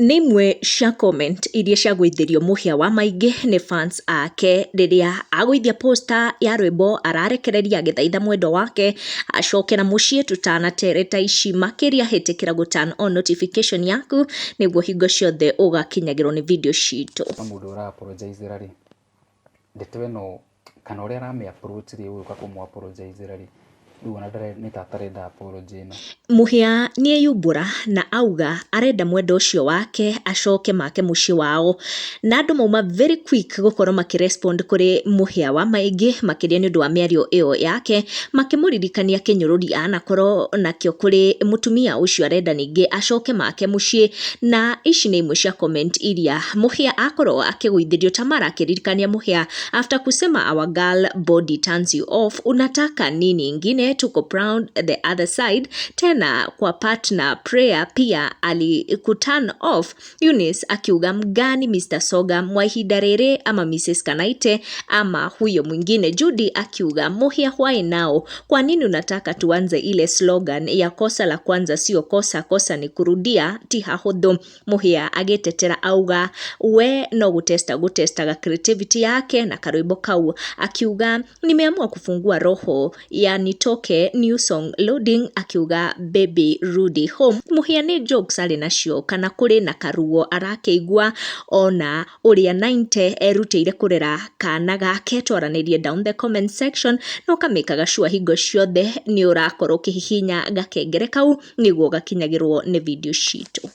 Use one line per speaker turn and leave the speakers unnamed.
Nĩ imwe cia comment iria ciagũithirio Mũhĩa wa Maingĩ nĩ fans ake rĩrĩa agũithia poster ya rwĩmbo ararekereria agĩthaitha mwendwa wake acoke na mũciĩ. Tũtanatereta ici makĩria, hĩtĩkĩra gũ turn on notification yaku nĩguo hingo ciothe ũgakinyagĩrwo nĩ video citũ.
Mũndũ ũra apologize rĩ, ndeto ĩno kana ũrĩa aramĩ approach rĩ, ũgũka kũmũ apologize rĩ, rĩu ona nĩ ta atarenda apology ĩno.
Mũhĩa nĩeyumbũra na auga arenda mwendwa ũcio wake acoke make mũciĩ wao, na andũ mauma very quick gũkorwo makĩrespond kũrĩ Mũhĩa wa Maingĩ, makĩria nĩ ũndũ wa mĩario ĩyo yake, makĩmũririkania kĩnyũrũri anakorwo nakĩo kũrĩ mũtumia ũcio arenda ningĩ acoke make mũciĩ. Na ici nĩ imwe cia comment iria Mũhĩa akorwo akĩgũithĩrio. Tamara akĩririkania Mũhĩa, "After kusema our girl body turns you off, unataka nini ingine? Tuko proud the other side tena kwa partner prayer pia alikuturn off." Eunice akiuga, "Mgani, Mr Soga mwa ihinda rĩrĩ ama Mrs Kanaite ama huyo mwingine?" Judy akiuga, "Mũhĩa, why now? Kwa nini unataka tuanze ile slogan ya kosa la kwanza sio kosa, kosa ni kurudia? Ti hahũthũ." Mũhĩa agĩtetera auga we no gũtesta gũtestaga creativity yake na karwĩmbo kau, akiuga, "Nimeamua kufungua roho ya nitoke new song loading," akiuga, "Baby rudi home." Mũhĩa nĩ jokes arĩ nacio kana kũrĩ na karuo arakĩigua ona ũrĩa 90 erutĩire kũrera kana gake? Twaranĩrie down the comment section na ũkamĩkaga sure hingo ciothe nĩ ũrakorwo ũkĩhihinya gakengere kau nĩguo ũgakinyagĩrwo nĩ video citũ.